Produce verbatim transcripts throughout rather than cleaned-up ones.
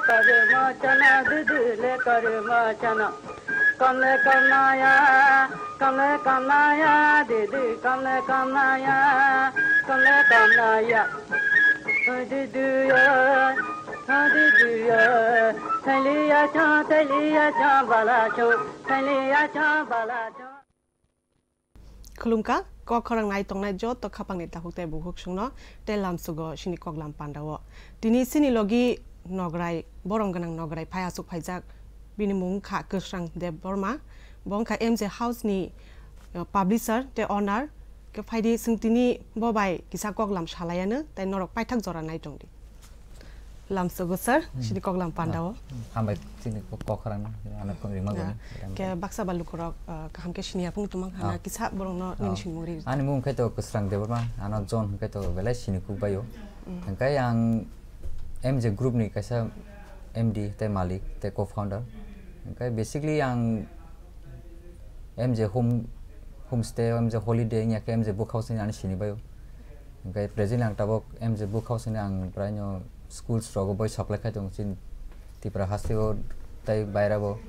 Karma chana didi le karma chana. Kamle kamnaya, kamle kamnaya, didi kamle kamnaya, kamle kamnaya. Didi ya, didi ya, thaliya cha, thaliya cha, bala cha, thaliya cha, bala cha. Khulumkha, kok khorang nai tongnai joto khapangni takhuk tei bukhuk songno tei lamsugo sini koklam pandao. Tini sini logi nograi, borom gwnang nograi phai aswk phaijak, bini mung wngkha Kwsrang Debbarma, bo wngkha M J House ni, uh, publisher tei owner. Khe phaidi, chwng tini bo bai kisa koklam salaiano, tei norok paithak jora nai tongdi. Lamsugo sir, hmm, sini koklam pandao. Hambai chini kok khorang ano kong rimang goni. Khe baksa ba lukurok, uh, kaham khe sini yapung tumang hana kisa borokno nini sini mungri. Ani mung khai to Kwsrang Debbarma, ano John khai to belai sini kuk bayo. Hingkai ang M J Group ni kaisa M D tei malik tei co-founder. Hingkai basically ang M J home, homestay, M J holiday, wngya khe M J book house ni ani sini bayo. Hingkai present ang tabok M J book house ni ang praino schools rogo boi supply khai tongo chini Tripura hasteo tei bairabo.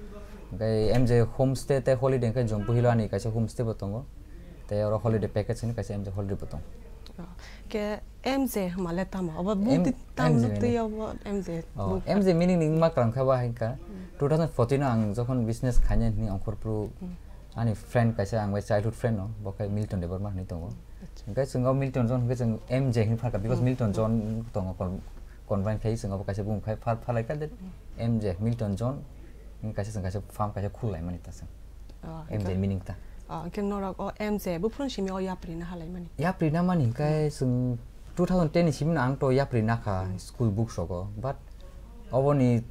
Hingkai M J homestay tei holiday hingkai Jompu Hill o ani kaisa homestay bo tongo. Tei oro holiday package ni kaisa M J holiday bo tongo. Ke M J hwnmale tamo? Obo M-, bukti tamo M J nukti mini. Obo M J Oh, buk. M J meaning ni wngma kwrang kha ba hai kha. Hmm. Two thousand fourteen o ang jokhon business khainai hwnwi ongkhorphru Hmm. ani friend kaisa ang bai childhood friend no, bo khe Milton Debbarma hwnwi tongo. Acha. Hwnkhe chwng o Milton John hwnkhe chwng M J hwnwi phalkha because Hmm. Milton Hmm. John tongo kon-, combine khai chwng obo kaisa bumung khai phal-, phalai kha de Hmm. M J Milton John hwnkhe kaisa chwng kaisa farm kaisa khul lai mani ta chwng. Oh, M J hwnkhe? Meaning ta. Oh, hwnkhe norok o M J buphuru simi o yapri na halai mani? Yapri na mani hwnkhe Hmm. chwng two thousand ten ni simi no ang to yapri na kha Hmm. school books rogo, but oboni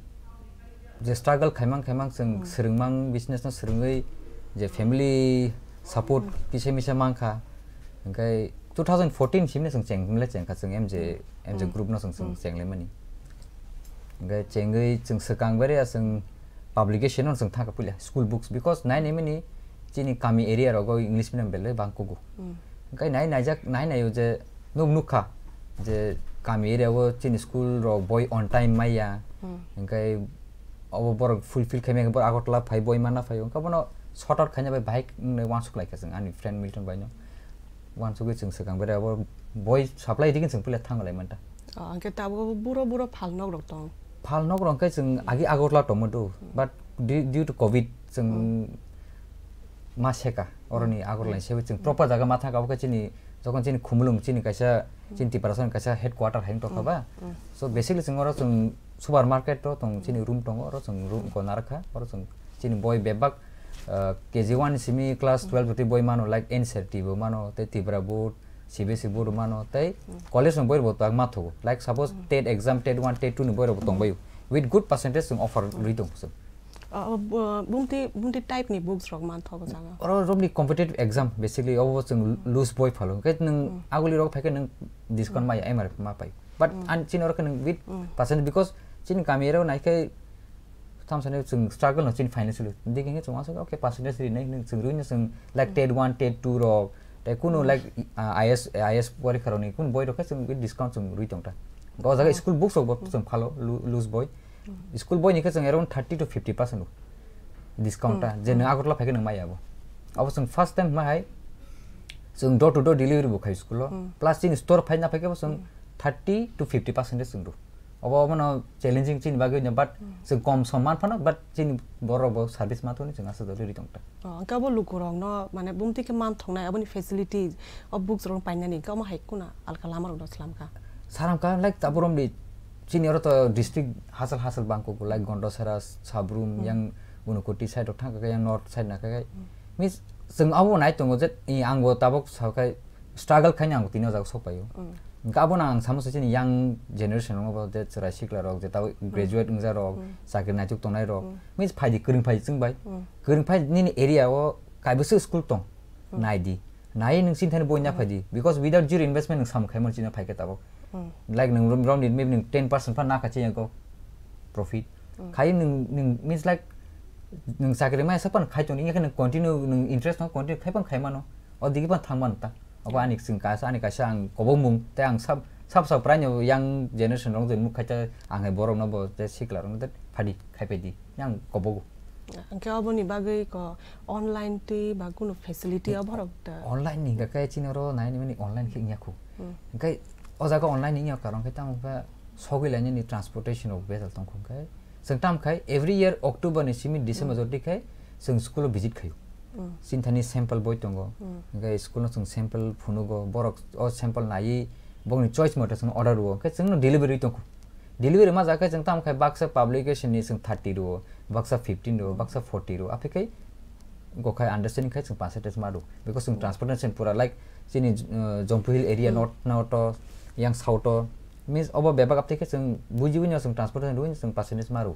je struggle khaimang khaimang chwng Hmm. swrwngmang business no swrwngwi je family support Hmm. kisa misa mang kha, hwnkhe two thousand fourteen simi no chwng cheng le cheng kha chwng M J, Hmm. M J Hmm. group no chwng chwng Hmm. cheng le mani. Hwnkhe chengwi chwng swkang bere ya chwng publication no chwng thangkha puila school books, because nai nai mani chini kami area rogo English medium belai bang kugo. Hmm. Hwnkhe nai naijak, nai naio je nuk nukha je kami area o chini school rok boi on time maiya. Hmm. Hwnkhe obo borok fulfill khaimaya khe borok Agartala phai boi manna phaio. Hwnkhe bono sort out khaina bai bahai wngwi uansuk laikha chwng ani friend Milton bai no. Uansugwi chwng swkang bere abo boi supply digini chwng puila thang lai manta. Oh, hwnkhe tabuk buro buro phal nok rok tong? Phal nok rok hwnkhe chwng agi Agartala tongmo do, Hmm. but due, due to covid chwng Hmm. ma seka, oroni Hmm. Agartala ni Hmm. sewi chwng Hmm. proper jaga ma thangkha, abo khe chini, jokhon chini Khumulwng, chini kaisa, Hmm. chini Tiprasa ni kaisa headquarter hai wng tongkha Hmm. ba. Hmm. So basically chwng oro chwng supermarket o tong, chini room tongo, oro chwng room Hmm. ko narwkha, oro chwng chini boi bebak, uh, K G one simi class Hmm. twelve jotwi boi mano, like N C E R T bo mano, tei Tripura board, C B S E board mano, tei Hmm. college ni boi bo tak ma thogo. Like suppose Hmm. tet exam, tet one, tet two ni boi rok bo Hmm. tongbaio. With good percentage chwng offer Hmm. rwi tongo chwng. Oh, bo-, bumti, bumti type ni books rok man thogo jaga. Oro romni competitive exam, basically, obo chwng loose boi phalo. Hwnkhe nwng Hmm. aguli rok phaikhe nwng discount Hmm. maya, M R P ma pai. But Hmm. an chini oro khe nwng with Hmm. percent, because chini kami ero naikhe thamsani chwng struggle no chini financially. Digi hwnkhe chwng aswk, okay, percentage rinai hwnwi chwng rwino chwng, like, Hmm. tet one, tet two rok, tei kunu, Hmm. like, ah, I S, I S porikha rokni kunu boi rok khe chwng with discount chwng rwi tongta. O jaga Hmm. school books rok bo Hmm. chwng phalo, lu-, loose boi. Hmm. School boi ni khe chwng around thirty to fifty percent o discount ta, Hmm, je nwng hmm. Agartala phai khe nwng maya bo. Abo chwng first time ma hai chwng door to door delivery bo khai school o. Hmm. Plus chini store phai na phai khe bo chwng Hmm. thirty to fifty percent chwng rw. Obo obono challenging chini bagwi no, but Hmm. chwng kom som man phano, but chini borok bo service ma thoni chwng aswk rwi tong ta. Oh, hwnkhe abo lukurokno, mane, bumtwi khe man thoknai, aboni facility, o books rok painani, hwnkhe omo hai kuna alka lama rokno slam kha? Saram kha, like, abo romni, chini oro to district hasal hasal bang kok, like, Gondasara, Sabrum, Hmm. yang Unakoti side rok thang kha, yang north side na kha. Hmm. Means, chwng abo nai tongo je, i, ang bo tabok sa kha, struggle khaini ang bo tini o jaga sok paio. Hmm. Hwnkhe abono ang samo se chini young generation rok bo je chwrai sikla rok, je tabok Hmm. graduate wngja rok, Hmm. chakri naituk tongnai rok. Hmm. Means, phaidi, kwrwng phaidi chwng bai. Hmm. Kwrwng phai nini area o kaibwswk school tong, Hmm. nai di. Nai nwng chini thani boi na Hmm. phai di. Because without zero investment nwng samung khai mano chini phai khe tabok. Hmm. Like nwng rom, rom ni maybe nwng ten percent phan na kha chini go profit. Hmm. Khai nwng, nwng means like nwng chakri maya sa phan khai tong, wngya khe nwng continue, nwng interest no continue khai phan khai mano. O digi phan thang mano ta. Obo Hmm. ani chwng kaisa, ani kaisa ang kobongmung, tei ang sab Sab sab prai no yang generation rok je nuk khai ta ang hai borok no bo je sikla rok no phadi khai phai di yang kobogo. Hwnkhe oboni bagwi ko online twi ba kunu facility o borok da? Online ni hwnkhe chini oro nai ni mani online khe wngya khu. Hmm. Hwnkhe o jaga online ni wngya karon khe tamo khe sogwi lainani transportation rok bejal tong khu hwnkhe chwng tam khai every year October ni simi December Hmm. jodi khai chwng school o visit khaio. Hmm. Chini thani sample boi tongo. Hmm. Hwnkhe school no chwng sample phunugo, borok o sample naiwi bongni choice mote chwng order rwo. Hwnkhe chwngno delivery tong khu. Delivery ma jaga chwng tamo khai baksa publication ni chwng thirty rwo, baksa fifteen rwo, baksa forty rwo. Aphi khai go khai understanding khai chwng percentage ma rwo. Because chwng transportation pura like chini, uh, Jompu Hill area Hmm. north, north o, yang south o. Means obo bebak aphi khai chwng buji buji no chwng transportation rwo chwng percentage ma rwo.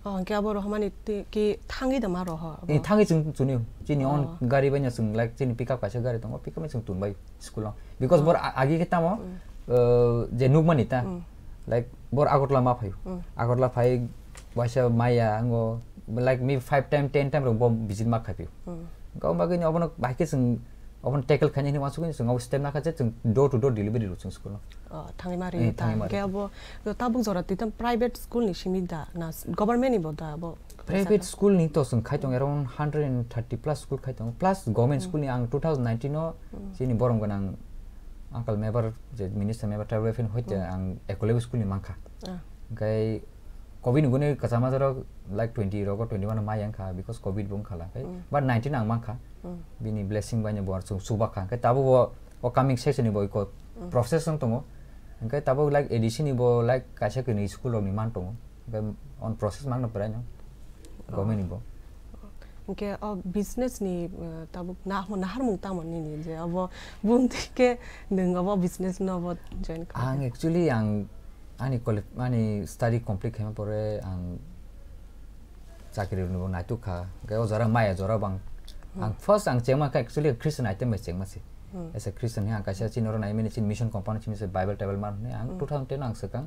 Oh, hwnkhe abo rohormani twi ki thangwi da ma roho abo? Eh, thangwi chwng chunio. Chini on Oh. gari bai no chwng like chini pickup kaisa gari tongo, pickup bai chwng tun bai school o. Because Oh. bor a-, agi khe tamo, Hmm. uh, je nukmani ta. Hmm. Like bor Agartala ma phaio. Hmm. Agartala phai waisa maya ango like mi five time, ten time rok bo visit ma khaipio. Hmm. Hwnkhe o bagwi ni obono bahai khe chwng obono tackle khaina hwnwi uansukgwi chwng obo step nakha je chwng door to door delivery rw chwng school o. Oh, thangwi ma Eh, rw ta. Thangwi ma rw Hwnkhe ta. Obo tabuk jora twi tam private school ni simi da na s-, government ni bo da abo? Private Saka. School ni to chwng khai tongo around hundred and thirty plus school khai tongo. Plus government Hmm. school ni ang two thousand nineteen o Hmm. chini borom gwnang uncle member je minister member tribal welfare ni hoite Hmm. ang Eklavya school ni mankha. Ah. Hwnkhe covid ni gune kwchama jora like twenty rogo twenty one ma yang kha because covid bo wngkha la. Hwnkhe Hmm. but nineteen ang mankha. Hmm. Bini blessing bai ni bo chwng chubakha. Hwnkhe tabuk bo o coming session ni bo iko Hmm. process wng tongo. Hwnkhe tabuk like A D C ni bo like kaisa kini school rok ni man tongo. Hwnkhe on process mang no prai no. Oh. Government ni bo. Hwnkhe o business ni, eh, tabuk na-, naharmung tamo nini je obo bumtwi khe nwng obo business no obo join kha? Ang actually ang ani quali-, ani study complete khaima pore ang chakri rwno bo naituk kha. Hwnkhe o jora maya jora bang. Hmm. Ang first ang chengma kha actually Christian item bai chengma se. Hmm. As a Christian he ang kaisa chini oro naimani chini mission compound chini se Bible table man hwnwi ang Hmm. two thousand ten ang swkang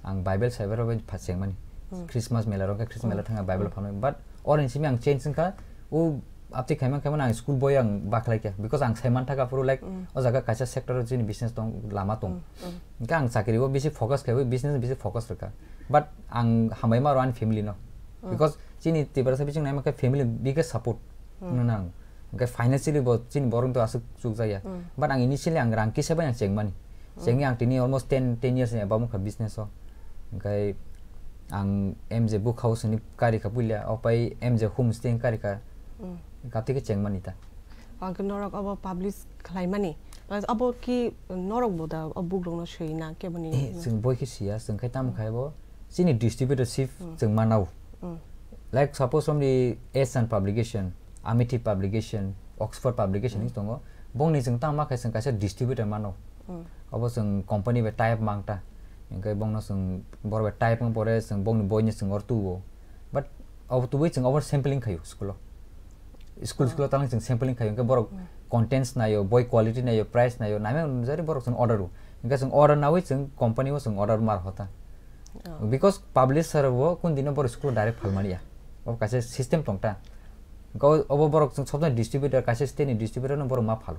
ang Bible saibar bai pha chengmani. Hmm. Christmas mela rok khe Christmas mela Hmm. thanga Bible Hmm. phamani. But oro ni simi ang change wngkha. O apti khaimang khaimang ang school boy ang bakhlai kha because ang saiman thaka phuru like Hmm. o jaga kaisa sector o chini business tong lama tong. Hmm. Hmm. Hwnkhe ang chakri o bisi focus khlaiwi business bisi focus rwkha. But ang hambai ma ro ani family no. Hmm. Because chini Tiprasa bising naima khe family biggest support Hmm. no nang. Hwnkhe financially bo chini borok to aswk chukjakya. Hmm. But ang initially ang rang kisa bai ang chengmani. Hmm. Chengwi ang tini almost ten, ten years ni above wngkha business o. Hwnkhe ang M J Book House ni karikha puila, opai M J Homestay ni karikha. Hmm. Kapti khe chengmani ta. Ang khe norok abo publish khlaimani. Plus abo ki norok bo da o book rokno swi na keboni? Eh, chwng boi khe siya, chwng khai tamo Hmm. khai bo chini distributorship Hmm. chwng manao. Hmm. Like suppose from the S and Publication, Amity Publication, Oxford Publication Hmm. hinwi tongo. Bongni chwng tamo khe chwng kaisa distributor mano. Hmm. Obo chwng company bai tie up mang ta. Hwnkhe bongno chwng boro bai tie up wng pore chwng bongni boino chwng or tuo. But obo tubui chwng obo sampling khaio school o. School, Oh. school o tangwi chwng sampling khaio. Hwnkhe borok Hmm. contents naio, boi quality naio, price naio, naimai nujari borok chwng order o. Hwnkhe chwng order nawi chwng company o chwng order mar hota. Oh. Because publisher bo kun dino borok school o direct phalmani ya. Obo kaisa system tong ta. Hwnkhe obo borok chwng sobjani distributor, kaisa state ni distributor no borok ma phalo.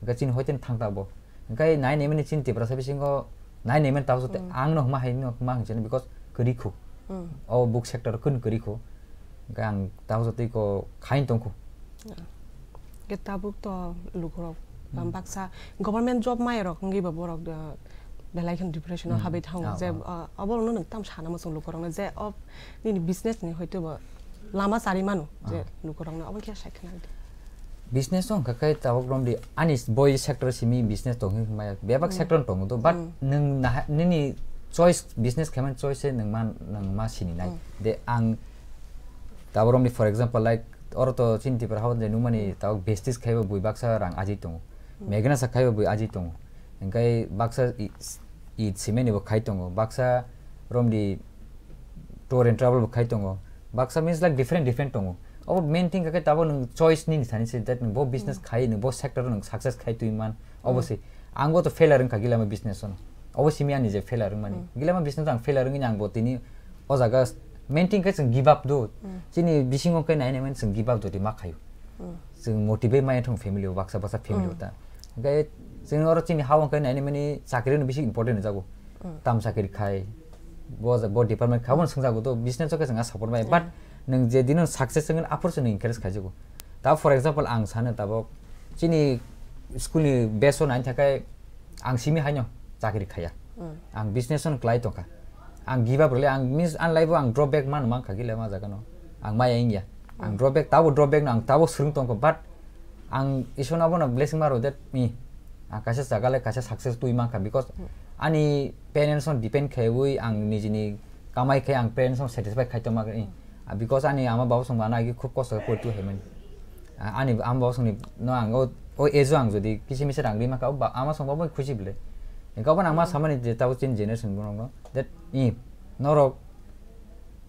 Hwnkhe chini hoite thang ta bo. Hwnkhe nai nemani chini Tiprasa bisingo nai nemen tabuk joto Hmm. ang no hma hai no hma hinwi sano because kwrwi khu. Hmm. O book sector kun kwrwi khu. Hwnkhe ang tabuk joto iko khain tong khu. Hwnkhe tabuk to lukurok Hmm. baksa government job mai rok wngwi bo borok, uh, belai kheno depression o Hmm. habwi thango Ah, je, ah. uh, obo rokno nwng tam sana muchung lukurokno je o nini business ni hoito bo lama chari mano je Ah. lukurokno obo khe sai khna. Business wngkha khe tabuk romdi ani boi sector simi business tong hinwi maya bebak Hmm. sector tongo to but Hmm. nwng naha-, nini choice business khaimani choice se nwng ma, nwng ma sini nai. Hmm. De ang tabuk romdi for example like oro to chini Tripura hao je nukmani Hmm. tabuk vestige khaiba bui baksa rang aji tongo. Hmm. Megana sa khaiba bui aji tongo. Hwnkhe baksa i, i cement ni bo khai tongo. Baksa romdi tour and travel bo khai tongo. Baksa means like different different tongo. Abo main thing khe tabuk nwng choice nini thani se that nwng bo business Hmm. khai nwng bo sector o nwng success khai twi man. Abo Hmm. se ang bo to failure wngkha gilama business o. Abo simi ani je failure wngmani. Hmm. Gilama business ang failure wngwi ang bo tini o jaga main thing khe chwng give up do. Hmm. Chini bisingo khe nai nai mani chwng give up do twi ma khaio. Hmm. Chwng motivate maya thung family o baksa baksa family o Hmm. ta. Hwnkhe chwng oro chini ha hwnkhe naini mani chakri no bisi important jago. Tam chakri khai, bo, bo department khai, bono swngjago to business o khe chwng support bai. But nwng je dino success wngkha aphuru se nwng encourage khaijago. Ta for example ang sano tabok chini school ni base o naini thakai ang simi haino chakri khaiya. Ang business no klai tongkha. Ang give up rwle, ang means ani life o ang drop back man mankha gile ma jaga no. Ang maya wngya. Ang drop back, tabo drop back no ang tabo swrwng tongkha, but ang Isor no abono blessing ma rw that ni. Ang kaisa jaga le kaisa success twi mankha because ani parents no depend khaiwi ang nijini kamai khai ang parents no satisfy khai tongma ni. Ah, because ani ama baba song bana agi khub kosto khe pori twi haimani. Ah, ani ama baba songni no ang o, o age o ang jodi kisi misa rang rima kha, o ba-, ama song baba khusi bile. Engka bana ama samani je tabo chin generation borok no. That i norok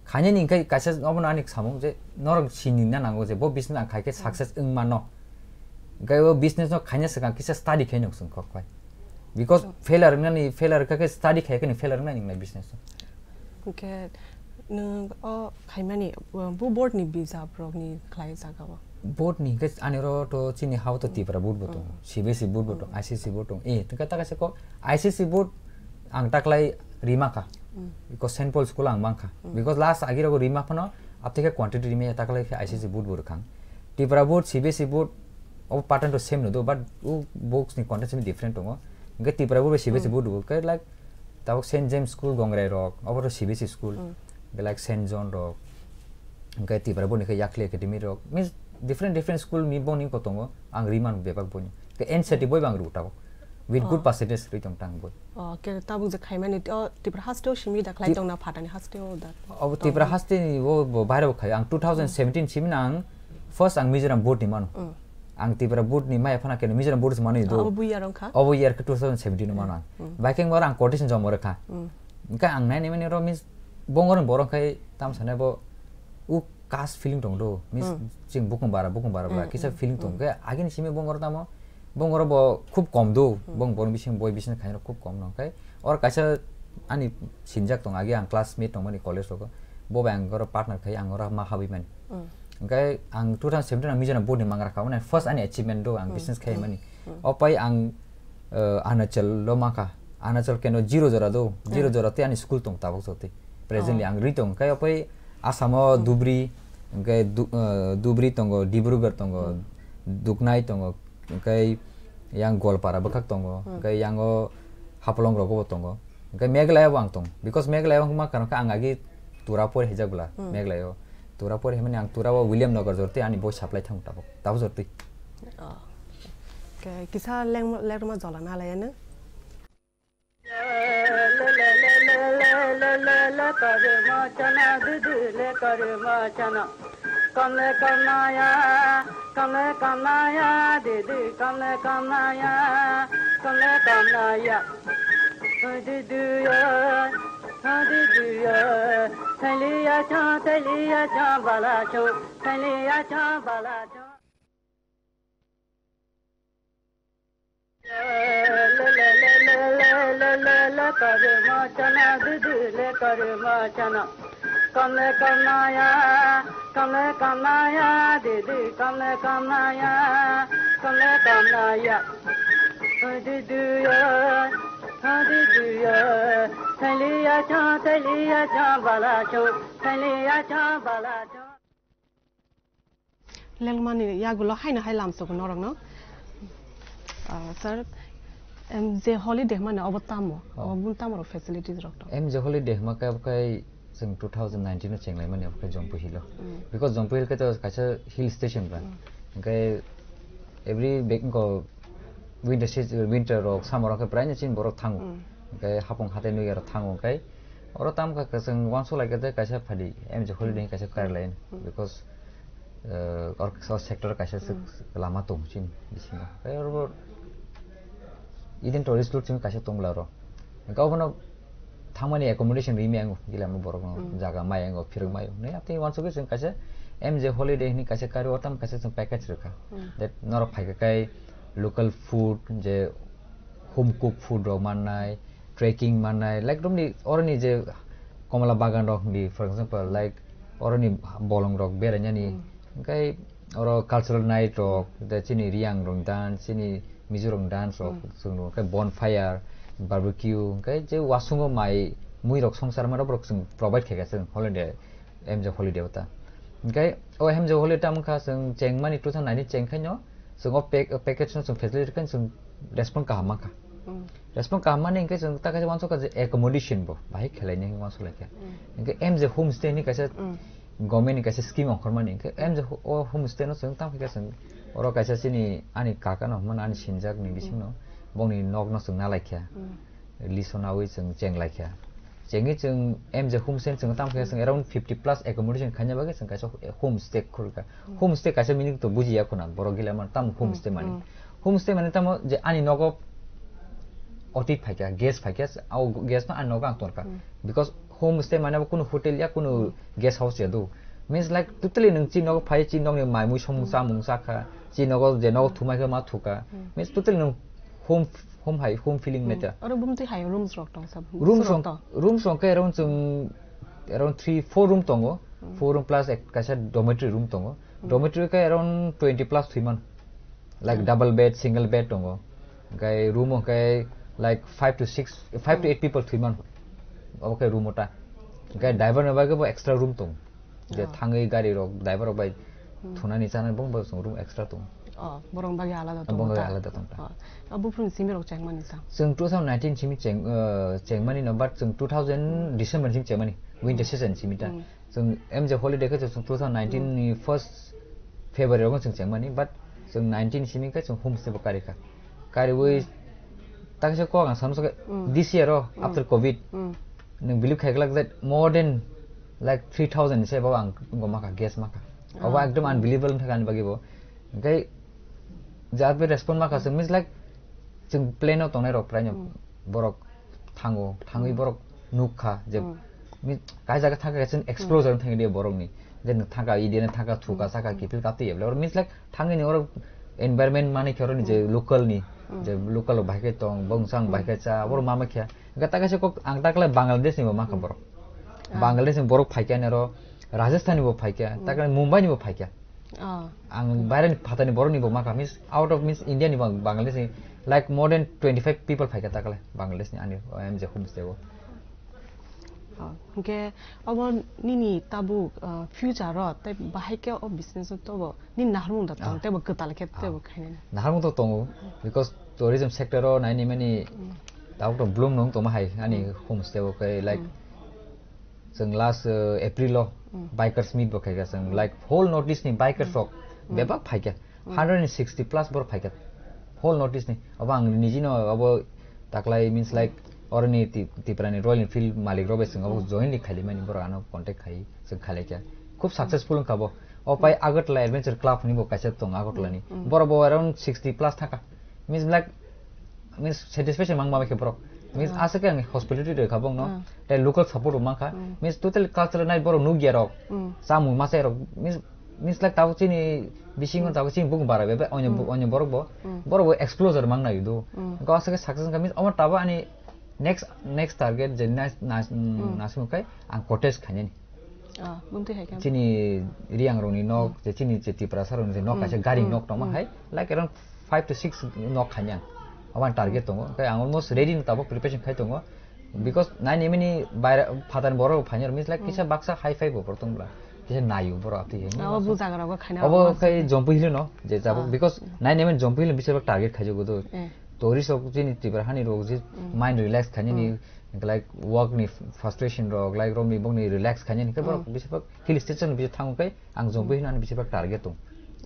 khainani engkai kaisa obono ani samung je norok sini na nango je bo business ang khai khe success wng mano. Engkai o business no khaina swkang kisa study khai nuk sung kok pai. Because failure wngnani, failure kha khe study khai khe ni failure wngnani wngnai business no. Hwnkhe nwng o khaimani, uh, bo board ni bijap rok ni khlai jaga o? Board ni hwnkhe ani oro to chini ha o to Tipra board bo tongo, C B S E board bo tongo, I C S E board tongo. Eh, hwnkhe ta kaisa kok I C S E board ang taklai rima kha. Because Saint Paul school ang mankha. Because last agi rogo rima phano, apteke quantity rima ya taklai khe I C S E board bo rwkhang. Tipra board, C B S E board, o pattern to same no do, but o books ni content simi different tongo. Hwnkhe Tipra board bai C B S E board bo khe like tabok Saint James School Gongrai rok, obo to C B S E school, belai Saint John rok, hwnkhe Tipra boni khe Yakli Academy rok, means different different school ni boni ko tongo, ang riman bebak boni. Khe N C E R T boi bang rw tabok, with good percentage rwi tong tang boi. Oh, khe tabuk je khaimani, oh, Tipra haste o simi da khlai tong na phatani haste o da? Obo Tipra haste ni o bo baire bo khai, ang two thousand seventeen simi na ang first ang Mizoram board ni mano. Ang Tipra board ni maya phana khe Mizoram board se mano do. Obo buya rong kha? Obo year khe two thousand seventeen no mano ang. Bai khe ang quotation joma rwkha. Hwnkhe ang nainai mani oro means bongor borok khai tam sanai bo u caste feeling tong do. Means chwng bukung bara, bukung bara bla kisa feeling tong khe agini simi bongor tamo bongor bo khub kom do. Bong borok bising boi bising khaina khub kom no khai or kaisa ani sinjak tong agi ang classmate tong mani college rogo. Bo bai ang oro partner khai ang oro ma habwi mani. Hwnkhe ang two thousand seventeen ang Mizoram board ni mangra kha, mane first ani achievement do ang business khai mani. O pai ang, eh, Arunachal lo mankha. Arunachal keno zero jora do, zero jora tei ani school tong tabok jotwi. Presently ang rwi tong, hwnkhe o pai Assam o Dhubri, hwnkhe Du-, eh, Dhubri tongo, Dibrugarh tongo, Duknai tongo, hwnkhe yang Goalpara bwkhak tongo, hwnkhe yang o Haflong rogo bo tongo. Hwnkhe Meghalaya bo ang tong. Because Meghalaya wngkha ma karon khe ang agi Tura pori haijak bwla Meghalaya o. Tura pori himani ang Tura o William Nagar jor tei ani boi supply thang tabok. Tabok jor tei. Oh. Khe kisa lengma, lengma jola na laya nw? Kamle kamnaya, kamle kamnaya, didi kamle kamnaya, kamle kamnaya. Didi ya, didi ya. Thaliya cha, thaliya cha, bala cha, thaliya cha, bala cha. Kamle kamnaya, kamle kamnaya, didi kamle kamnaya, kamle kamnaya. Didi ya, didi ya. Thaliya cha, thaliya cha, bala cha, thaliya cha, bala cha. Lengmani yagulo haino hai lamsogo norokno. Ah, sir, M J Holiday hwnmani obo tamo? Oh. Obo bun tamo rok facilities rok tong? M J Holiday hwnma khe obo khai chwng two thousand nineteen o chenglaimani obo khai Jompu Hill o. Mm. Because Jompu Hill khe to kaisa hill station ba. Mm. Hwnkhe every bek-, ko winter season, winter rok, summer rok khe braino chini borok thango. Mm. Hwnkhe hapung hatai nwi aro thango hwnkhe oro tamo kha chwng uansuk lai khe je kaisa phadi, M J Holiday kaisa kari lai. Mm. Because, eh, or, so sector kaisa se lama tong chini bisingo. Tei oro Eden Tourist Tour chini kaisa tong bwla oro. Hwnkhe obono thangmani accommodation ri maya wngo, gila borok no jaga maya wngo, phirok maya wngo. Nai, tei uansuk khe chwng kaisa M J Holiday hwnwi kaisa kari o tamo kaisa chwng package rwkha. That norok phaikha kai local food, je home cook food rok mannai, trekking mannai, like romni oroni je komla bagan rok hwnwi, for example, like oroni bolong rok berainani, hwnkhe oro cultural night rok, tei chini Reang rok dance, chini Mizoram dance rok, hmm, chwng rw khe bonfire, barbecue, hwnkhe je wasungo mai mui rok songchar mano borok chwng provide khe kha chwng holiday, M J holiday o ta. Hwnkhe o M J holiday tamo kha chwng chengmani two thousand nineteen cheng khaino chwng o pack-, package no chwng facility khaino chwng respond kaham mankha. Hmm. Respond kaham mani hwnkhe chwng ta kaisa wansukha je accommodation bo bahai khelaini hwnwi wansuklaikha. Hmm. Hwnkhe M J homestay ni kaisa, hmm, government ni kaisa scheme ongkhormani. Hwnkhe M J ho-, o homestay no chwng tamo khe chwng oro kaisa chini ani kaka no hwnmano ani sinjak ni, hmm, bising no bongni nok no chwng nalaikha. Hmm. Lease o nawi chwng chenglaikha. Chengwi chwng M J homestay chwng tamo khe chwng around fifty plus accommodation khaina bagwi chwng kaisa homestay khulkha. Hmm. Homestay kaisa meaning to bujiya khuna borok gila man tamo, hmm, homestay mani. Hmm. Homestay mani tamo je ani nogo oti phaikha, guest phaikha, o guest no ani nogo ang torkha. Hmm. Because homestay mani bo kunu hotel ya, kunu, hmm, guest house ya do. Means like totally nwng chini nogo phai, chini nogni mai mui somung, hmm, chamung chakha, chini nogo je nogo thumai khe ma thukha. Hmm. Means totally nwng home, home hai, home feeling, hmm, nacha. Oro bumtwi hai rooms rok tong sa, rooms rok to? Rooms rok khe around chwng, around three, four room tongo. Hmm. Four room plus ek kaisa dormitory room tongo. Hmm. Dormitory khe around twenty plus thwi man. Like, hmm, double bed, single bed tongo. Hwnkhe room hwnkhe like five to six, five to, hmm, eight people thwi man. Obo khe room ota. Hwnkhe driver ni bagwi bo extra room tongo. Je, oh, thangwi gari rok, driver rok bai, hmm, thunani chanani bong bo chwng room extra tongo. Oh, borok bagwi alada tongo. Bong bagwi ta? Alada tongo ta. Oh, abo phuru simi rok chengmani ta? Chwng two thousand nineteen simi cheng, uh, chengmani no, but chwng two thousand December simi chengmani, winter, hmm, season simi ta. Hmm. Chwng M J holiday khe chwng two thousand nineteen, hmm, ni first February rogo chwng chengmani, but chwng nineteen simi khe chwng homestay bo karikha. Kariwi, hmm, takisa kok ang samsa khe, hmm, this year o, hmm, after covid, hmm, nwng believe khai glak that more than, like, three thousand se bo ang wngkha makha, guest makha. Obo, ah, ekdom, hmm, unbelievable wngkha ani bagwi bo. Hwnkhe jat be respond makha chwng, means like, chwng plane o tongnai rok praino, hmm, borok thango, thangwi, hmm, borok nukha je, hmm, mi-, kai jaga thangkha kaisa, hmm, explosion thangwi de borokni. Je nwng thangkha, India ni thangkha, thuka, hmm, saka, hmm, kiphil kaptwi ya bole. Oro means like thangwi ni oro environment mani khe oro ni je, hmm, local ni, hmm, je local rok bahai khe tong, bongsa ang, hmm, bahai khe cha, oro ma ma khe. Hwnkhe ta kaisa kok ang ta khlai Bangladesh ni bo mankha, hmm, borok. Ah. Bangladesh ni borok phaikha ani oro, Rajasthan ni bo phaikha, hmm, ta khlai Mumbai ni bo phaikha. Ah. Ang bairani phatani borokni bo makha, means out of, means India ni bo ang Bangladesh ni, like, more than twenty five people phaikha takale Bangladesh ni ani M J homestay o. Ah, hwnkhe obo nini tabuk, ah, future o tei bahai khe o business o tobo nini naharmung da tong, ah, tei bo kwtal khe, ah, tei bo khainani. Naharmung to tongo, because tourism sector o naini mani, hmm, tabuk to bloom nung tongma hai ani, hmm, homestay o khe, like, hmm. Chwng last, uh, April o, mm, bikers meet bo khaikha chwng, mm, like, whole North East ni bikers, mm, rok, mm, bebak phaikha, mm, hundred and sixty plus borok phaikha whole North East ni. Obo ang nijino obo taklai, means, mm, like, oroni Ti-, Tipra ni Royal Enfield malik rok bai chwng obo, mm, jointly khailaimani, borok ano contact khai chwng khailaikha. Khub, mm, successful wngkha bo. O pai, mm, Agartala Adventure Club hinwi bo kaisa tongo Agartala ni. Mm, mm. Borok bo around sixty plus thangkha. Means, like, means, satisfaction mang ma khe borok. Means, ah, aswk khe ang hospitality rwkha bongno. Ah. Tei local support bo mankha. Mm. Means, totally cultural night borok nukya rok. Mm. Chamung masa rok. Means, means, like, tabuk chini bisingo, mm, tabuk chini bukung bara bebe, onyo, mm, onyo borok bo. Mm. Borok bo exposure mang nai do. Mm. Ko aswk khe success wngkha. Means, omo tabuk ani next, next target je nas-, nas-, mm, nasmung khai ang cottage khainani. Ah, bumtwi hai khe. Chini Riang rokni nok, hmm, je chini je Tiprasa rokni je nok, hmm, kaisa gari, hmm, nok tongma, hmm, hai, like, around five to six nok khainai ang. Abo ang target, hmm, tongo. Khe ang almost ready no, tabuk preparation khai tongo. Because naini mini baira phatar borok phainai, means, like, hmm, kisa baksa high five bo borok tong bla. Kisa nayu borok atwi hai. Abo bo jaga rogo khainai. Abo khai Jompu Hill no, je jabo, ah, because naini mini Jompu Hill bising target khaijago do. Eh. Tourist rok chini Tipra hani rok je, hmm, mind relax khainani, hmm, like, work ni frustration rok, like, romni bokni relax khainani, khe borok, hmm, bising hill station bising thango khe ang Jompu, hmm, Hill ani bising target tong.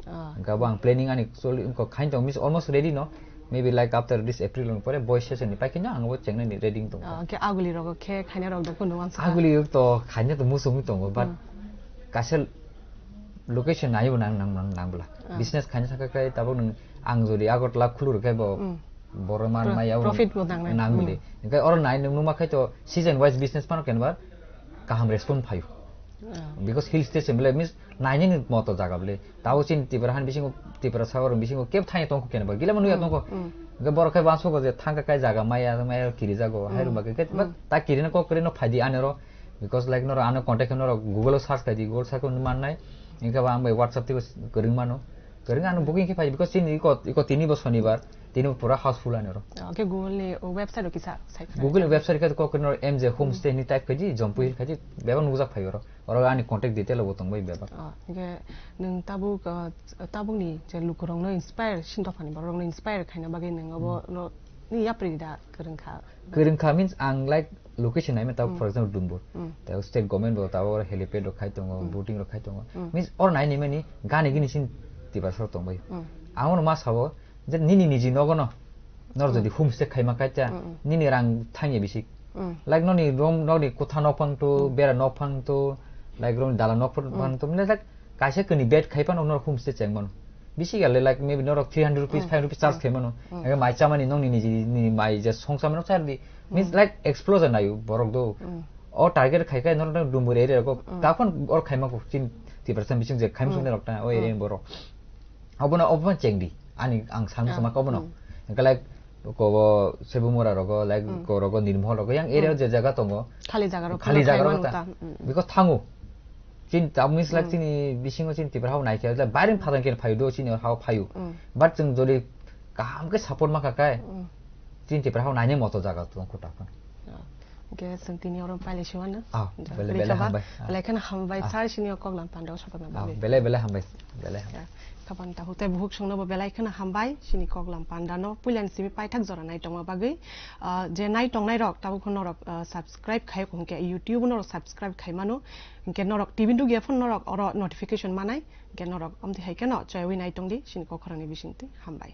Ah. Hwnkhe abo ang planning ani choli wngkha, khain tong, means almost ready no. Maybe, like, after this April ni pore boys session ni paikhe no ang bo chengnani ready wng tong. Ah, khe aguli rogo khe khaina rok da kunu wansa. Aguli rok to khaina to muchungwi tongo, but, hmm, kaisa location naiwi nang, nang, nang, nang bwla. Ah. Business khaina sakha khe tabuk nwng ang jodi Agartala khulur khe bo, hmm, borok man pro-, maya profit bo nangnai. Nang bwli. Hmm. Hwnkhe oro nai nwng numa khe to season wise business phano kenba kaham respond phaio. Ah. Because hill station bwle means nainani moto jaga bwle. Tabo chini Tipra han bisingo, Tipra sagor bisingo kebo thangya tongkho kenba. Gila manu ya, hmm, tongkho. Hmm. Hwnkhe borok khe wansugo je thangkha kai jaga maya, maya kiri jago. Hmm. Hai rwma khe, khe, hmm, ta kirina kok kwrwi no phaidi anero. Because, like, norok ano contact khe norok Google o search khai di, Google search khe mannai. Hwnkhe ba ang bai WhatsApp twibo kwrwng mano. Kwrwng ano booking khe phai, because chini iko, iko tini bo sonibar, tini bo pura houseful ani oro. Ah, okay, Google ni website o kisa sai khna Google ni website khe kok no M J homestay ni type khaji, Jampuir khaji, bebak nukjak phai oro. Oro ani contact detail bo tongbai bebak. Ah, okay, nwng tabuk, ah, tabuk ni je lukurok no inspire, sin dophani borok no inspire khaina bagwi nwng obo no ni yapri da kwrwng kha. Kwrwng kha means ang, like, location naima tabuk, for example, Dumbur. Mm. Tabuk state government bo tabuk oro helipad rok khai tongo, boating rok khai tongo. Mm. Means oro nai naimani gani gini sin Tiprasa rok tongbai. Mm. Ang ono ma sabo je nini niji nogo no nor jodi homestay khaima kaita, nini rang thangya bisi. Mm. Like noni room, noni kotha nok phang to, bera nok phang to, like room dala nok phang to, like kaisa kani bed khai phano norok homestay cheng mano. Bisi gale, like, maybe norok three hundred rupees, five hundred rupees charge khai mano. Age mai chamani nongni niji ni mai je song chamani cha di. Means, like, explosion ayu borok do. O target khai khai norok Dumbur area ko. Takhon or khai mako chin Tiprasa bising je khai mano rok ta o area ni borok. Obono, obono cheng di. Ani ang sang sama ko bono. Engka, like, ko Sebumura rogo, like, ko rogo Nirmol rogo yang area je jaga tongo. Khali jaga rok khali jaga rok ta. Because thango. Chini tabuk ni slak chini bisingo chini Tipra hao naikhe, like, bairing phathang khe phaio do chini hao phaio. But chwng jodi kaham khe support ma kha kai, chini Tipra hao naini moto jaga tong kho takhon. Hwnkhe chwng tini oro pailai se wano. Ah, belai belai hambai. Belai kheno hambai sir chini o koklam panda o sopatna bagwi. Belai belai hambai. Belai hambai. Khapan tahu tei buhuk songno bo belai kheno hambai chini koklam panda no puilani simi paithak jora nai tongma bagwi. Ah, je nai tongnai rok tabuk norok, ah, subscribe khai hwnkhe YouTube norok subscribe khai mano. Hwnkhe norok T V nukya phone norok oro notification manai. Hwnkhe norok amtwi hai kheno choyawi nai tongdi chini kokhorangni bisingtwi. Hambai.